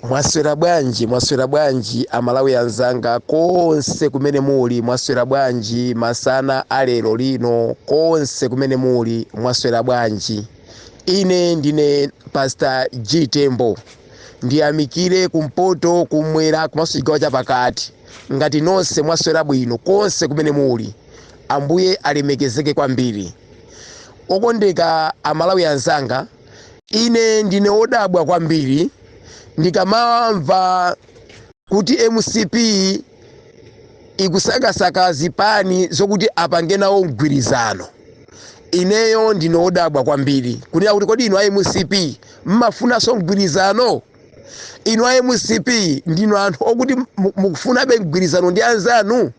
Mwaswera bwanji, mwaswera bwanji Amalawi anzanga konse kumene muli? Mwaswera bwanji masana alero lino? Konse kumene muli, mwaswera bwanji? Ine ndine Pastor G Tembo. Ndiyamikire kumpoto, kumwera komanso chigawo chapakati. Ngati nonse mwaswera bwino konse kumene muli, Ambuye alemekezeke kwambiri. Okondeka Amalawi anzanga, ine ndine wodabwa kwambiri ndikamamva kuti MCP ikusakasaka zipani zokuti apange nawo mgwirizano. Ineyo ndine wodabwa kwambiri kunena kuti kodi inu a MCP mmafunanso mgwirizano? Inu a MCP ndinu anthu okuti mukufunabe mgwirizano ndi anzanu?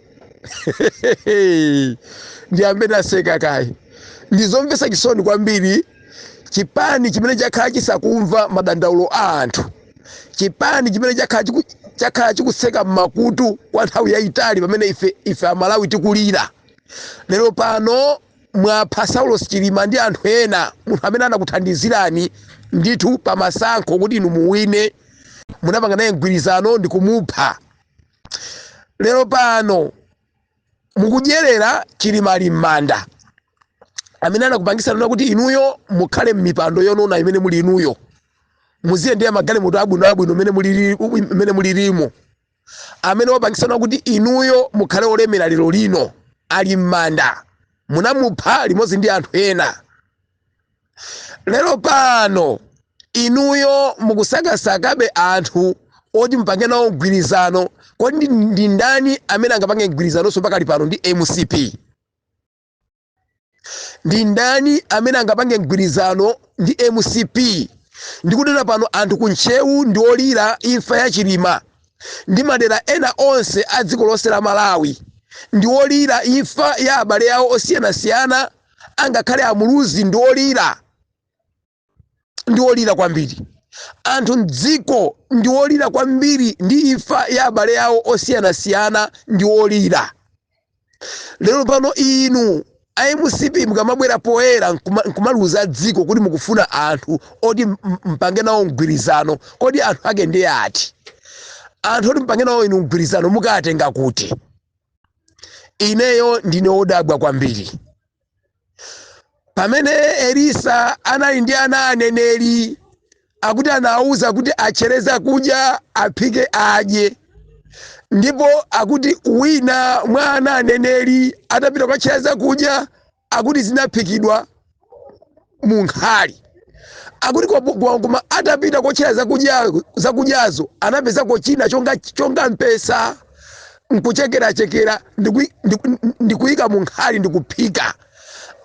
Ndiyambe ndaseka kayi. Ndizomvetsa chisoni kwambiri, chipani chimene chakhala chisakumva madandaulo a anthu, chipani chimene chakhala chikuseka mmakutu kwa nthawi yayitali pamene ife Amalawi tikulira. Lero pano mwapha Saulos Chilima ndi anthu ena, munthu amene anakuthandizirani ndithu pamasankho kuti inu muwine, munapanga naye mgwirizano ndi kumupha. Lero pano mukudyerera Chilima ali m'manda, amene anakupangisani kuti inuyo mukhale m'mipando yonona imene muli inuyo, muziyendera magalimoto abwino abwino mmene mulirimo, amene wapangisana kuti inuyo mukhale olemera lero lino, ali m'manda, munamupha limodzi ndi anthu ena. Lero pano inuyo mukusakasakabe anthu oti mupange nawo mgwirizano. Kodi ndi ndani amene angapange mgwirizanonso pakali pano ndi MCP? Ndi ndani amene angapange mgwirizano ndi MCP? Ndikunena pano anthu kuntcheu ndi olira imfa ya Chilima, ndi madera ena onse a dziko lonse la Malawi ndi olira imfa ya abale awo osiyanasiyana, angakhale amuluzi ndi olira, ndi olira kwambiri. Anthu mdziko ndi olira kwambiri ndi imfa ya abale awo osiyanasiyana, ndi olira. Lero pano inu a MCP mukamabwera poyera nkumaluza dziko kuti mukufuna anthu oti mpange nawo mgwirizano, kodi anthu ake ndi ati? Anthu oti mpange nawo inu mgwirizano mukatenga kuti? Ineyo ndine wodabwa kwambiri. Pamene Elisa anali ndi ana aneneri, akuti anawuza kuti atchereza kudya, aphike, adye, ndipo akuti wina mwa ana aneneri atapita kukatchereza kudya, akuti zinaphikidwa mu nkhali. Akuti koma atapita kotchera zakudyazo anapezako china chonga mpesa, nkuchekerachekera ndikuyika mu nkhali ndikuphika.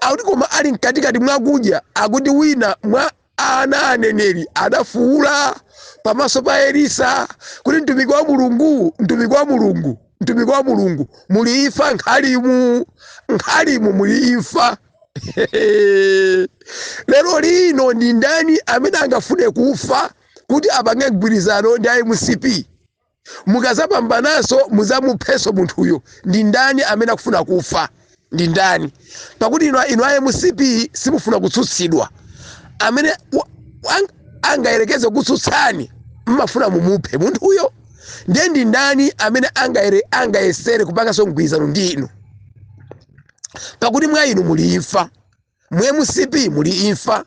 Akuti koma ali mkatikati mwakudya, akuti wina mwa ana aneneri adafuula pamaso pa Elisa kuti, "Mtumiki wa Mulungu, mtumiki wa Mulungu, mtumiki wa Mulungu, muli imfa nkhalimu, nkhalimu muli imfa." Lero lino ndi ndani amene angafune kufa kuti apange mgwirizano ndi MCP? Mukazapambananso muzamuphenso munthuyo. Ndi ndani amene akufuna kufa? Ndi ndani? Pakuti inu a MCP simufuna kutsutsidwa. Amene angayerekeze kutsutsani mmafuna mumuphe munthuyo. Ndiye ndi ndani amene angayesere kupanganso mgwirizano ndi inu? Pakuti mwa inu muli imfa, mu MCP muli imfa.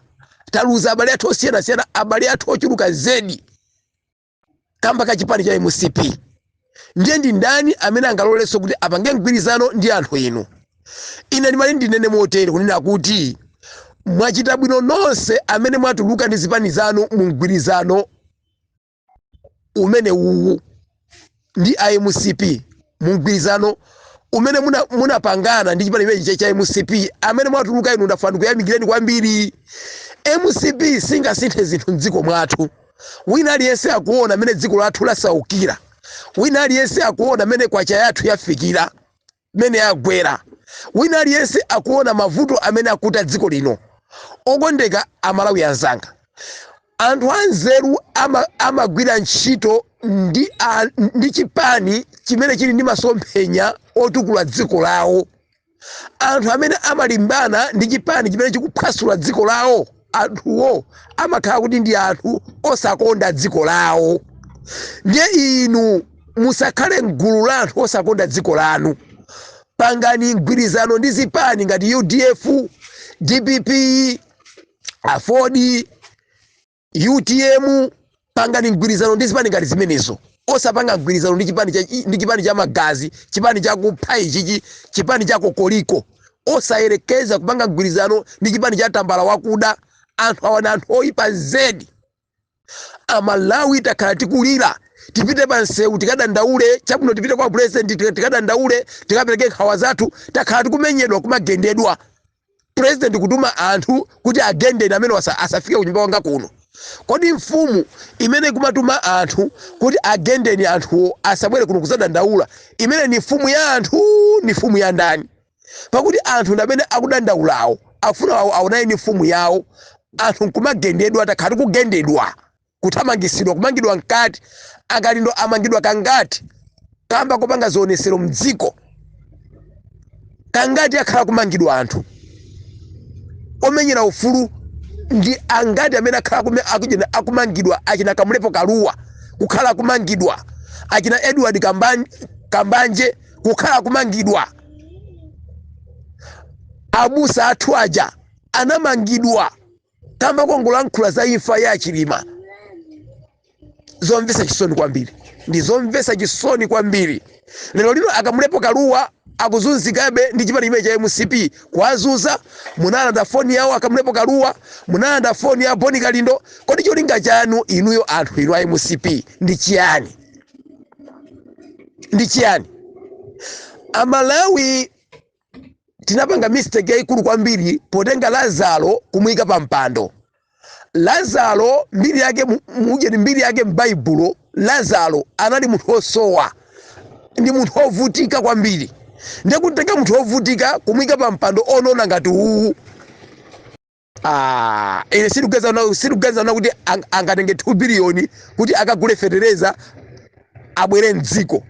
Taluza abale athu osiyanasiyana, abale athu ochuluka zedi kamba ka chipani cha MCP. Ndiye ndi ndani amene angalolenso kuti apange mgwirizano ndi anthu inu? Ine ndimati ndinene motere kunena kuti mwachita bwino nonse amene mwatuluka ndi zipani zanu mu mgwirizano umene uwu ndi a MCP, mu mgwirizano umene munapangana ndi chipani chimenechi cha MCP. Amene mwatuluka inu, ndafuna ndikuyamikireni kwambiri. MCP singasinthe zinthu mdziko mwathu. Wina aliyense akuona amene dziko lathu lasaukira, wina aliyense akuona amene kwacha yathu yafikira, mene yagwera, wina aliyense akuona mavuto amene akuta dziko lino. Okondeka Amalawi anzanga, anthu anzeru amagwira ntchito ndi chipani chimene chili ndi masomphenya otukula dziko lawo. Anthu amene amalimbana ndi chipani chimene chikuphwasula dziko lawo, anthuwo amakhala kuti ndi anthu osakonda dziko lawo. Ndiye inu musakhale mgulu la anthu osakonda dziko lanu. Pangani mgwirizano ndi zipani ngati UDF, DPP, AFORD, UTM. Pangani mgwirizano ndi zipani ngati zimenezo, osapanga mgwirizano ndi chipani cha magazi, chipani chakupha ichichi, chipani cha kokoliko. Osayerekeza kupanga mgwirizano ndi chipani cha tambala wakuda. Anthu awa ni anthu oyipa zedi. Amalawi takhala tikulira, tipite pa nsewu tikadandaule, chabwino, tipite kwa President tikadandaule, tikapereke nkhawa zathu. Takhala tikumenyedwa, kumagendedwa, President kutuma anthu kuti agendeni amene asafike kunyumba kwanga kuno. Kodi mfumu imene ikumatuma anthu kuti agendeni anthuwo asabwere kuno kuzadandaula, imene ni mfumu ya anthu, ni mfumu ya ndani? Pakuti anthu ndi amene akudandaulawo akufuna aonane ni mfumu yawo, anthu nkumagendedwa. Takhala tikugendedwa, kuthamangisidwa, kumangidwa mkati. Akalindo amangidwa kangati kamba kopanga zionesero mdziko? Kangati akhala kumangidwa anthu omenyera ufulu? Ndi angati amene akhala akumangidwa? Achina Kamulepo Kaluwa kukhala akumangidwa, achina Edward Kambanje kukhala akumangidwa, abusa athu aja anamangidwa kamba kongolankhula za imfa ya Chilima. Zomvetsa chisoni kwambiri, ndi zomvetsa chisoni kwambiri. Lero lino Akamulepo Kaluwa akuzunzikabe ndi chipani chimene cha MCP kuwazuza. Munalanda foni yawo Akamulepo Kaluwa, munalanda foni ya Boni Kalindo. Kodi cholinga chanu inuyo anthu inu a MCP ndi chiyani? Ndi chiyani? Amalawi tinapanga mistake yayikulu kwambiri potenga Lazaro kumuyika pa mpando. Lazaro mbiri yake mujeni, mbiri yake m'Baibulo, Lazaro anali munthu osowa, ndi munthu ovutika kwambiri. Ndiye kutenga munthu ovutika kumuyika pa mpando onona ngati uwu, ah, ine sindikuganiza kuti angatenge 2 biliyoni kuti akagule fetereza abwere mdziko,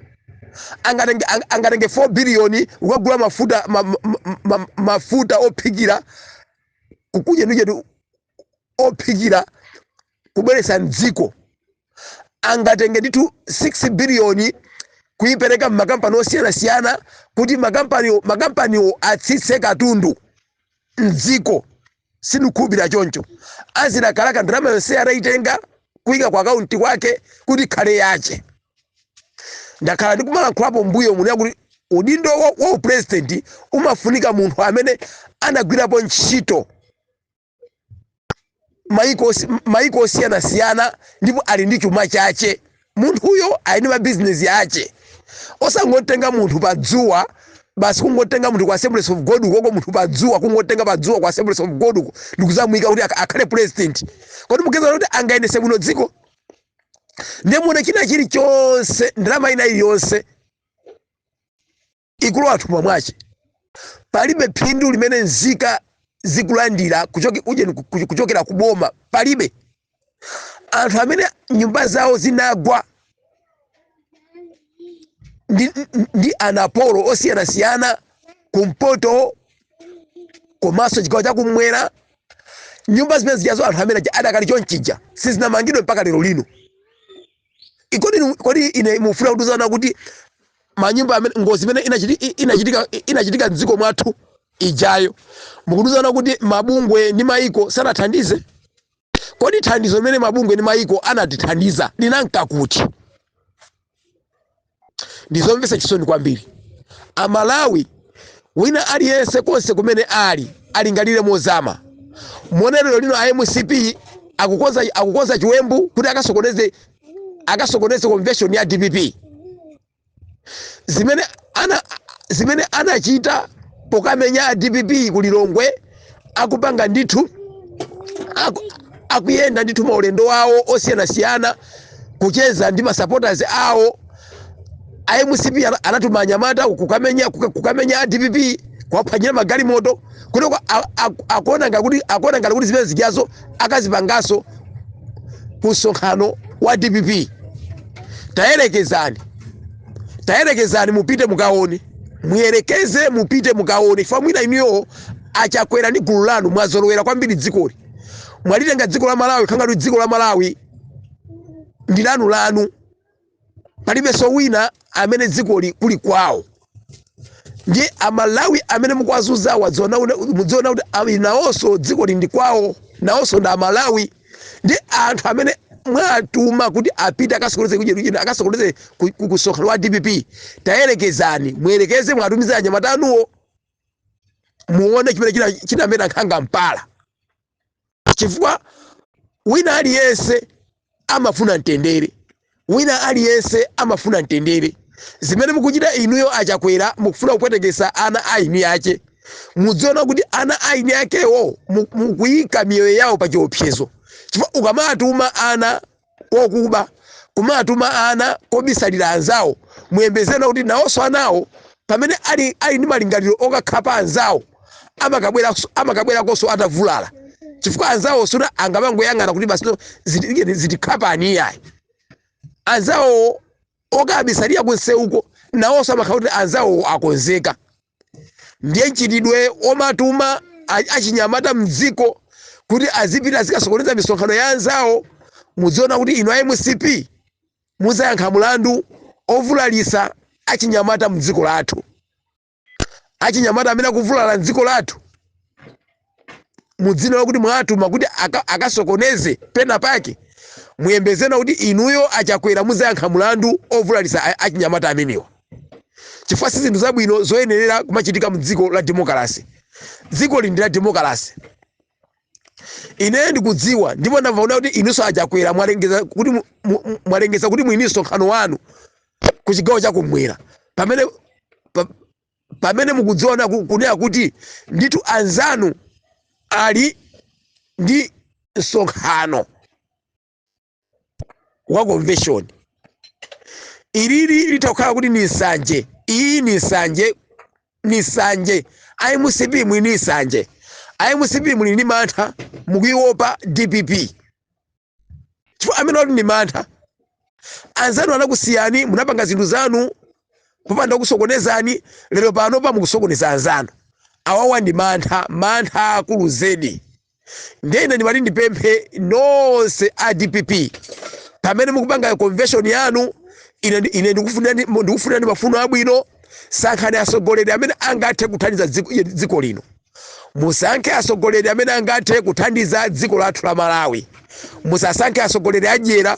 angatenge 4 biliyoni kukagula mafuta, mafuta ophikira, kukuja ndichetu ophikira kubweretsa mdziko, angatenge ndithu 6 biliyoni kuyipereka m'makampani osiyanasiyana kuti makampaniwo atsitse katundu mdziko. Sindikukhulupirira choncho. Azilakalaka ndalama yonse atayitenga kuyika ku akaunti kwake kuti ikhale yache. Ndakhala ndikumalankhulapo mbuyo muno kuti udindo wa upresident umafunika munthu amene anagwirapo ntchito maiko osiyanasiyana ndipo ali ndi chuma chache, munthuyo ali ndi mabizinesi ache. Osangotenga munthu pa dzuwa basi, kungotenga munthu ku Assemblies of God ukoko, munthu pa dzuwa, kungotenga pa dzuwa ku Assemblies of God uko ndikuzamuyika kuti akhale president. Kodi mukeza kuti angayendese bwino dziko? Ndiye muone china chilichonse, ndalama ina iliyonse ikulowa thumba mwache, palibe phindu limene nzika zikulandira kuchokera ku boma, palibe. Anthu amene nyumba zawo zinagwa ndi anapolo osiyanasiyana kumpoto komanso chigawo chakumwera, nyumba zimene zijazo anthu amene adakali chonchija, sizinamangidwe mpaka lero lino. Kodi ine mufuna kutiuzana kuti manyumba amene ngozi imene inachitika mdziko mwathu ijayo, mukutiuzana kuti mabungwe ndi maiko sanathandize? Kodi thandizo limene mabungwe ndi maiko anatithandiza linanka kuti? Ndizomvetsa chisoni kwambiri. Amalawi, wina aliyense konse kumene ali alingalire mozama. Muone lero lino a MCP akukonza chiwembu kuti akasokoneze convention ya DPP. Zimene anachita pokamenya a DPP ku Lilongwe, akupanga ndithu, akuyenda ndithu maulendo awo osiyanasiyana kucheza ndi masupporters awo, a MCP anatuma anyamata kukamenya a DPP, kuwaphwanyira magalimoto kuti akuona ngati kuti zimene zijazo akazipanganso ku msonkhano wa DPP. Tayerekezani, tayerekezani mupite mukaone, muyerekeze mupite mukaone. Chifukwa mwina inuyo Achakwera ndi gulu lanu mwazolowera kwambiri dzikoli, mwalitenga dziko la Malawi khangati dziko la Malawi ndi lanu lanu. Palibenso wina amene dzikoli kuli kwawo. Ndiye Amalawi amene mukuwazunzawa, mudziona kuti nawonso dzikoli ndi kwawo, nawonso ndi Amalawi. Ndi anthu amene mwatuma kuti apite akasokoneze kuja, akasokoneze ku msonkhano wa DPP, tayerekezani, muyerekeze mwatumiza anyamata anuwo, muone chimene chinamera nkhanga mpala, chifukwa wina aliyense amafuna mtendere, wina aliyense amafuna mtendere. Zimene mukuchita inuyo Achakwera, mukufuna kupwetekesa ana a eni ake. Mudziona kuti ana a eni akewo mukuyika miyoyo yawo pa chiopsezo, chifukwa ukamatuma ana kokuba, kumatuma ana kobisalira anzawo, muyembezena kuti nawonso anawo pamene ali ndi malingaliro okakhapa anzawo, amakabwerakonso atavulala, chifukwa anzawo suna angamangoyang'ana kuti basi zitikhapani iyayi. Anzawo okabisalira kunsewuko nawonso amakhala kuti anzawo akonzeka. Ndiye mchitidwe omatuma achinyamata mdziko kuti azipita azikasokoneza misonkhano ya anzawo, mudziona kuti inu a MCP muzayankha mulandu ovulalisa achinyamata mdziko lathu. Achinyamata amene akuvulala mdziko lathu mudzina lakuti mwatuma kuti akasokoneze pena pake, muyembezena kuti inuyo Achakwera muzayankha mulandu ovulalisa achinyamata amenewa, chifukwa si zinthu zabwino zoyenerera kumachitika mdziko la demokalasi. Dziko li ndi la demokalasi. Ine ndikudziwa ndipo ndamva kuna kuti inunso Achakwera mwalengeza kuti mwini msonkhano wanu ku chigawo chakumwera, pamene mukudziona kunena kuti ndithu anzanu ali ndi msonkhano wa convention. Ilili litakhala kuti ni nsanje, iyi ni nsanje, ni nsanje. IMCP muli ni nsanje, IMCP muli ndi mantha, mukuiopa DPP, chifukwa amene wati ndi mantha. Anzanu anakusiyani, munapanga zinthu zanu popanda kusokonezani. Lero pano pa mukusokoneza anzanu. Awawa ndi mantha, mantha akulu zedi. Ndiye ine ndimati ndipemphe nonse a DPP, pamene mukupanga convention yanu, ine ndikufunirani mafuno abwino. Sankhani atsogoleri amene angathe kuthandiza dziko lino. Musankhe atsogoleri amene angathe kuthandiza dziko lathu la Malawi. Musasankhe atsogoleri adyera,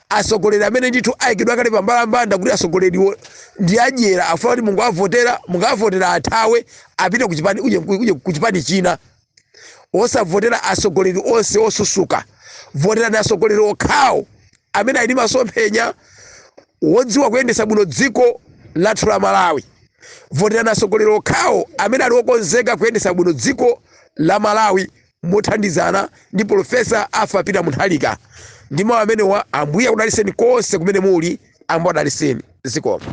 atsogoleri amene ndithu ayikidwa kale pambalambanda kuti atsogoleriwo ndi adyera, afuna kuti mungawavotera, mungawavotera athawe apite kuchipani uje kuchipani china. Osavotera atsogoleri onse osusuka. Voterani atsogoleri okhawo amene ali ndi masomphenya wodziwa kuyendetsa bwino dziko lathu la Malawi. Voterani atsogoleri okhawo amene ali okonzeka kuyendetsa bwino dziko la Malawi mothandizana ndi Professor Arthur Peter Mutharika. Ndi mawu amenewa, Ambuye akudalitseni konse kumene muli. Ambuye adalitseni. Zikomo.